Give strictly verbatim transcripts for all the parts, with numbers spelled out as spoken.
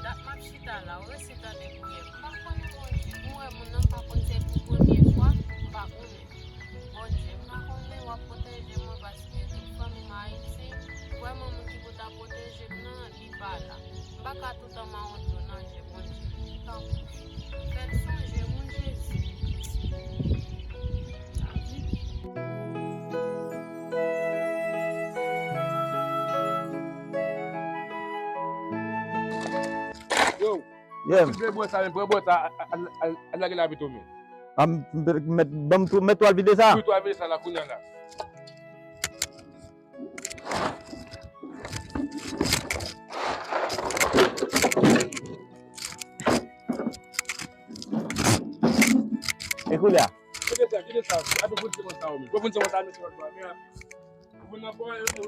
Dat m ap chita la, ou resi tande priyè. M pa konnen Bondye. M wè moun nan, m pa konn, se pou premye fwa, m pa konnen. Bondye, m pa konnen w ap pwoteje mwen paske tout fanmi m Ayiti. Vrèman, moun ki pou ta pwoteje m nan, li pa la. M pa ka toutan mawon dlo nan je Bondye. Tanpri. Fè l sonje moun Jezi. Yo, yeah. Si w vle bwè sa, men pran bwè sa, al, al, al, al lage la pito, men. A, m, m, mèt, ban m tou, mèt twal vide sa? Wi, twal vide sa la, kounye a la. E kounye a? Kite sa, kite sa. Ape foun seman sa yo menm. Foun seman sa yo menm. Foun nan fò yo, yo.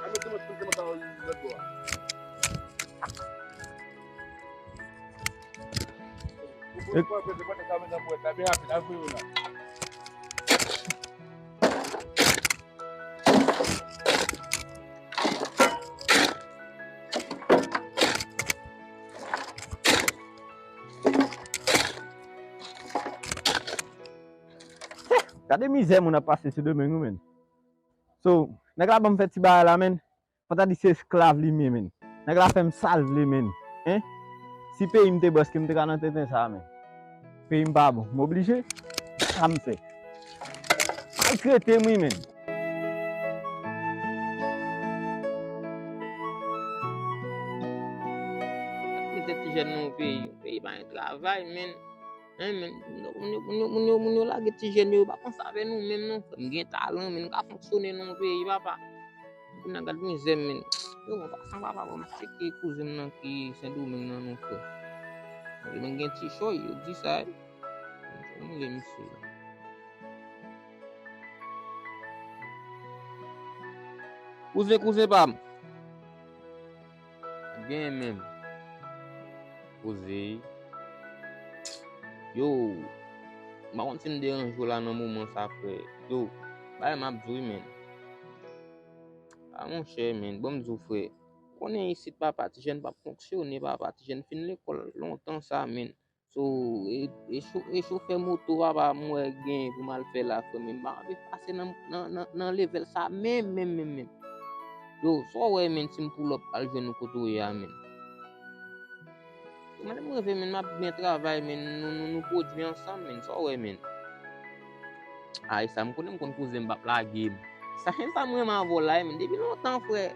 Ape seman, foun seman sa yo lòt bò a. Gade mizè moun ap pase Sendomeng wi menn. So, nèg la ban m fè ti bagay la menn. Fò ta di se esklav li m ye, menn. Nèg la fè m sa l vle, menn. Hein? Si peyi m te bon, èske m te ka nan tenten sa a, menn? Peyi m pa bon. M oblije. Sa m fè? Maltrete m, wi, menn. Maltrete ti jèn nan yon peyi. Yon peyi pa gen travay, menn. Hein, menn, moun yo, moun yo, moun yo, moun yo, moun yo lage ti jèn yo, yo pa panse avè nou menm non, frè. M gen talan, menn, m ka fonksyone nan yon peyi, papa. Kounye a gad mizè m, menn. Yo, an pasan, papa, bon, m tcheke kouzen m nan ki Sendomeng nan non, frè. Sendomeng gen ti choy, yo di sa, wi. Mwen le misye. Kouzen, kouzen pa m. Genyen menm. Poze. Yo, m pa konn si m deranje w la nan moman sa, frè. Yo, bagay m ap di w wi, menn. A, monchè, menn, ban m di w, frè. Ou konnen isit, papa, ti jèn p ap fonksyone, papa, ti jèn fin lekòl lontan sa, menn. So, e, e cho-, e chofè moto, papa, m wè gen pou m al fè la, frè, men m pa anvi pase nan, nan, nan, nan level sa menm, menm, menm, menm. Yo, sa w wè, menn, si m pull up al jwenn ou kote w ye a, menn? Yo, mande m reve, menn, m ap byen travay, menn, nou, nou, nou pwodui ansanm, menn, sa w wè, menn? Ay, sa m konnen, m konn kouzen m p ap lage m. Sa, sa m renmen avè w la, menn, depi lontan, frè.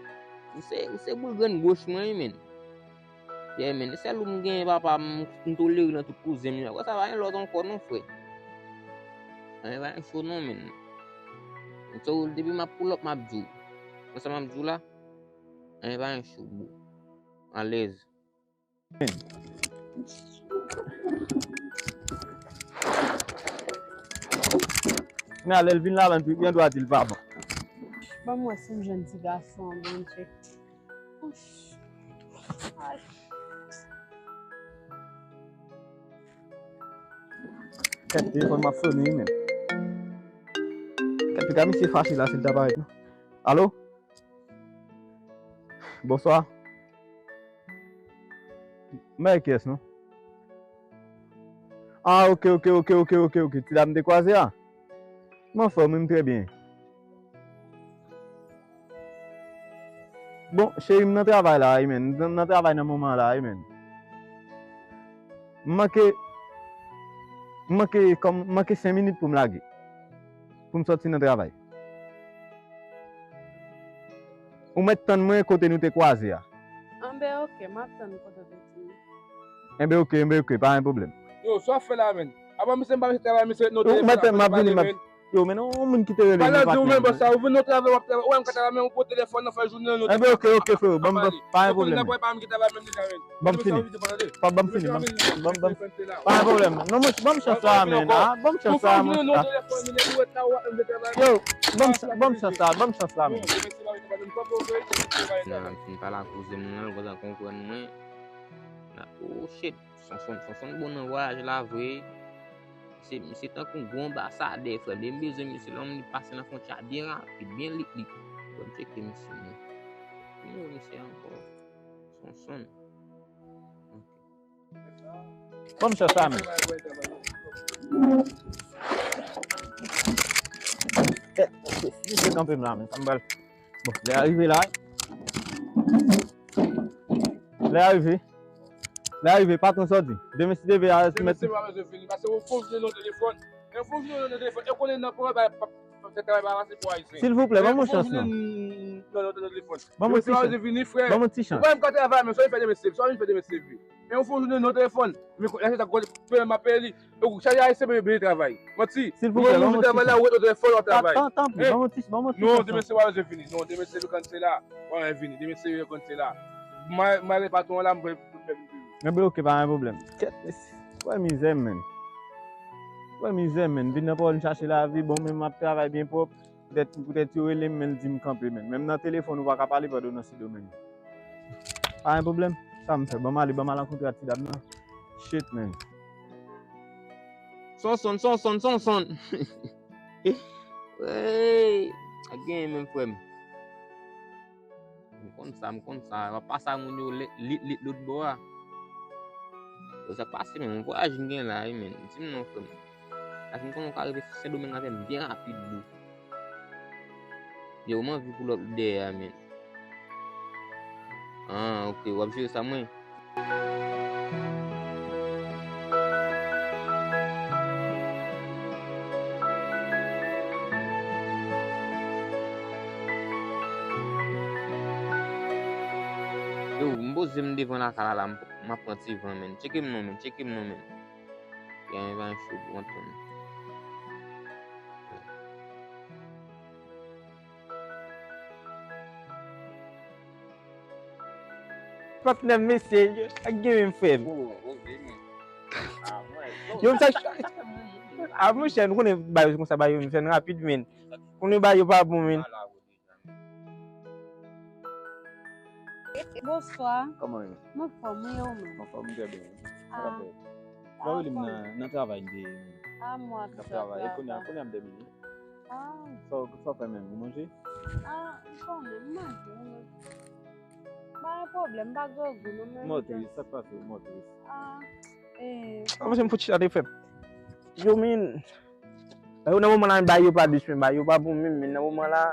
Ou se, ou se boul grenn goch mwen, wi, menn. Yeah, menn, e sèl ou m genyen, papa, m, m tolere nan tout kouzen m yo. Apre sa, pa gen lòt ankò non, frè. Anyen pa gen cho non, menn. So, depi m ap pull up, m ap di w. Wè sa m ap di w la? Anyen pa gen cho, bro. Alèz. Men. Kounye a, lè l vin la, l gen dwa di l pa bon. Ban m wè si m jwenn ti gason an, Bondye. Ay. Kèt, telefòn m ap sone wi menm. Kèt, piga misye fache la si l ta parèt non. Alo? Bonswa. M pa wè kiyès non. Ah, ok, ok, ok, ok, ok, ok. Ti dam te kwaze a? M anfòm, wi, m trè byen. Bon, cheri, m nan travay la, wi, menn. M nan, nan travay nan moman la, wi, menn. M manke, m manke, kòm, m manke senk minit pou m lage. Pou m sòti nan travay. Ou mèt tann mwen kote nou te kwaze a. Enben, ok, m ap tann kote w te di m. Enben, ok, enben, ok, pa gen pwoblèm. Yo, sa w ap fè la, menn? Apa misye m pa mete travay misye non. Ou mèt tann, m ap vini, m ap. Yo, men non, yon moun ki te rele m, patnè. Pale di ou menm, bòs la, ou vin nan travay, w ap travay, ou wè m ka travay, men ou pran telefòn nan, fè jounen an, nou. Enben, ok, ok, freo, ban m, pa gen pwoblèm. Ban m fini. Ban m, ban m fini. Ban m, ban m, pa gen pwoblèm. Non, monchè, ban m chans la, men, a. Ban m chans la, monchè. Yo, ban m, ban m chans la, ban m chans la, men. Nan, m fin pale ak kouzen m nan, l kontan konprann mwen. Nan, oh, shit. Sonson, Sonson bon nan vwayaj la vre. Se, se tankou yon gwo anbasadè, frè m. Depi m bezwen misye, lè yon moun li pase nan fwontyè a byen rapid, byen lit, lit. Frè m, tcheke misye, non. Ki nimewo misye a ankò? Sonson. Ok. Ban m chans la, men. Kèt, misye kanpe m la, men. Sa m pral. Bon, lè a rive la. Lè a rive. Lè a rive, patwon sòti. Demen si Dye vle a, si mèt. Demen se pa bezwen vini, paske ou fon jounen nan telefòn. E ou fon jounen nan telefòn. E konnen nan pwòblèm, pa, pa, pa fè travay pa pase pou Ayisyen. Silvouplè, ban m yon chans, non. Non, non, nan telefòn. Ban m yon ti chans. Demen se pa bezwen vini, frè. Ban m yon ti chans. Ou wè m ka travay, men sa w fè demen se, sa w fè demen se vre. E ou fon jounen nan telefòn. Men lè se ta gòl, pè m apèl li. Ou chaje Ayisyen, bebe, bebe travay. Manti. Silvouplè, ban m yon ti chans. Ou travay la, ou ret nan telefòn, w ap travay. Tan, tanpri, ban m yon ti, ban m yon ti chans. Non, demen se pa bezwen vini. Non, demen se vakanse la. Wè, vini. Demen se vakanse la. Mwen, mwen ale patwon an la, mwen fè vin. Enben, ok, pa gen pwoblèm. Kèt, mesye. Wè mizè, menn. Wè mizè, menn. Vin nan pawòl m chache lavi, bon, men m ap travay byen pwòp. Poutèt, poutèt yo rele m, men l di m kanpe, menn. Menm nan telefòn, ou pa ka pale pandan w nan Sendomeng. Pa gen pwoblèm. Sa m fè? Ban m ale, ban m al rankontre ak ti dam nan. Shit, menn. Sonson, Sonson, Sonson. Wey, ak genyen menm, frè m. M konn sa, m konn sa. W ap pase ak moun yo lit, lit, lit lòt bò a. Yo, sa k pase menm, yon vwayaj m gen la, wi, menn. Di m non, frè m. Paske m konnen w ka rive Sendomeng avè m byen rapid, bro. Yo, m anvi pull up dèyè a, menn. Ah, ok, w ap jere sa, mwen. Yo, m poze m devan lakay la, la, m, m ap pran ti van, menn. Tcheke m non, menn, tcheke m non, menn. Gen yon van cho pou antann. Patnè m, mesye, yo, sa k gen menm, frè m? Yo, sa, a, monchè, nou konnen bagay konsa, bagay yo vin fè n rapid, men. Konnen bagay yo pa bon, men. Bonswa. Kòman w ye? M anfòm, wi, e ou menm? M anfòm, trè byen. Sa k ap fèt? Lè w rele m nan, nan travay m te ye. A, mwen ap travay. E kounye a, kounye a m tèmine. Ah. Sa w, sa w fè menm? Ou manje? Ah, m konnen, m manje, wi. Pa gen pwoblèm, m pa grangou non, men. Mò tris, sa k pase w, mò tris? Ah, eh. Ah, monchè, m fout chita de frè m. Yo, men, nan moman la, bagay yo pa dous, men bagay yo pa bon menm, men nan moman la,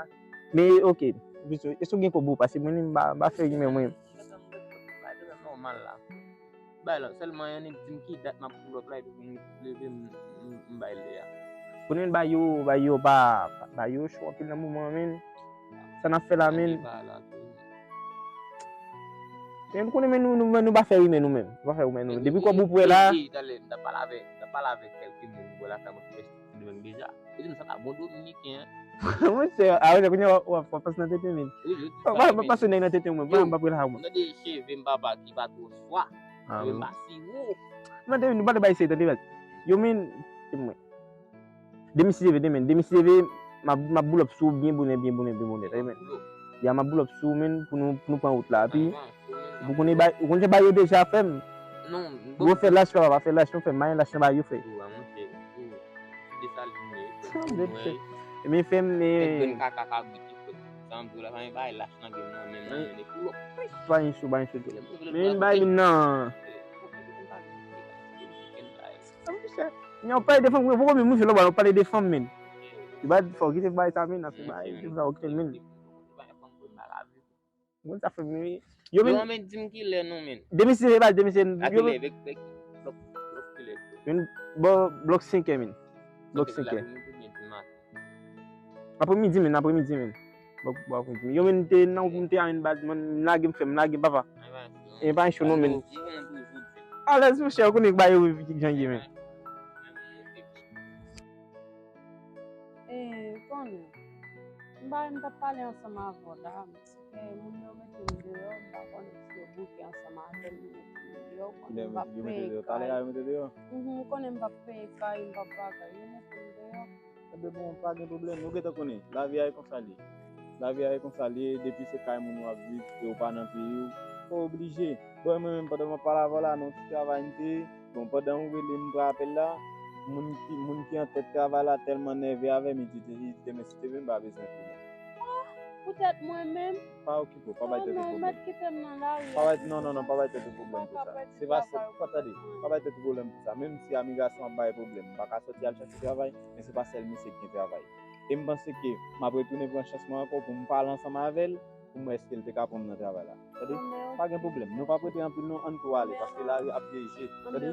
men, ok, èske w gen kòb ou? Paske mwen, m pa, m pa fè rimè, mwen. Nòmal la. Bay la, sèlman yon nèg di m ki dat m ap pull up la, epi pou m leve m, m, m bay lè a. Konnen bagay yo, bagay yo pa, bagay yo cho anpil nan moman an, men. Sa n ap fè la, men. Men nou konnen, men nou, nou, nou pa fè rimè nou menm. Nou pa fè rimè nou. Depi kòb ou pwè la. Talè, m t ap pale avèk, m t ap pale avèk kèlke moun bò lakay mwen ki fè Sendomeng deja. Yo di m sa ta bon dominiken, hein. Monchè, a, monchè, kounye a w ap, w ap pase nan tete, men. Wi, yo di sa, men. Pase nèg nan tete, mwen, m p ap rele ak mwen. Gade cheve m, papa, ki pa twò swa. Ah, wi. Mwen pa si wo. Mande, nou pa t bay se, tande, baz. Yo, men, se mwen. Demen si Dye vle, demen. Demen si Dye vle, m ap, m ap pull up sou ou byen bonè, byen bonè, byen bonè, tande, men. Ya, m ap pull up sou ou, men, pou nou, pou nou pran wout la. Epi, ou konnen bay, ou konnen bay yo deja, frè m. Non, bon. Yo fè lach, papa, fè lach, nou fè mayen lach nan bay yo, frè. Ou a monte, ou desaline, frè m. Men, frè m, men. Nèg grenn kaka kabrit, frè m. Sa m di w la, pa gen bay lach nan game nan, men nan men e pull up. Pa gen cho, pa gen cho. Men bay vin nan. Sa m di, chè. Nèg yo pale de fanm, mwen poko menm mouche lòbwa, nou pale de fanm, men. Yo pa fò kite bay sa, men, nan se bay, yo pa fò kite, men. Mwen sa fè, men. Yo, men. Yo, men, di m kilè non, men. Demen si se baz, demen si. A kilè, vèk, vèk, blòk, blòk kilè? Men, bò, blòk senkè, men. Blòk senkè. Apremidi, men, apremidi, men. Bò, bò, apremidi. Yo, men, te nan wout m te a, men, baz, mwen, m lage m, frè m, m lage m, papa. E pa yon cho non, men. Alèz, monchè, ou konnen bagay yo ki jan ye, men. E, konnen. M pa, m t ap pale ansanm avè w la. Paske moun yo mete m deyò, m pa konnen si yo bouke ansanm avè m, yo mete m deyò, ou konnen m p ap peye kay. Mhm, ou konnen m p ap peye kay, m p ap bagay, yo mete m deyò. Enben bon, pa gen pwoblèm, ou gentan konnen, lavi a e konsa l ye. Lavi a e konsa l ye, depi se kay moun w ap viv, e ou pa nan peyi w, ou oblije. Bon, mwen menm, pandan m ap pale avè w la, nan ti travay m te ye, bon, pandan ou rele m pran apèl la, Moun ki, moun ki an tèt travay la tèlman nève avè m, li di, li di demen si te vin, m pa bezwen tounen. Poutèt mwen menm. Pa okipe w, pa bay tèt ou pwoblèm. Mèt kite m nan lari. Pa bay, non, non, non, pa bay tèt ou pwoblèm pou sa. Se pa sèl, pa tande, pa bay tèt ou pwoblèm pou sa. Menm si amigasyon ap bay pwoblèm, m pa ka sòti al chache travay, men se pa sèl misye ki gen travay. E m panse ke m ap retounen pran chans mwen ankò pou m pale ansanm avè l, pou m wè èske l te ka pran m nan travay la. Tande? Pa gen pwoblèm. Nou p ap rete anpil non, ann tou ale, paske lari ap veye je. Tande?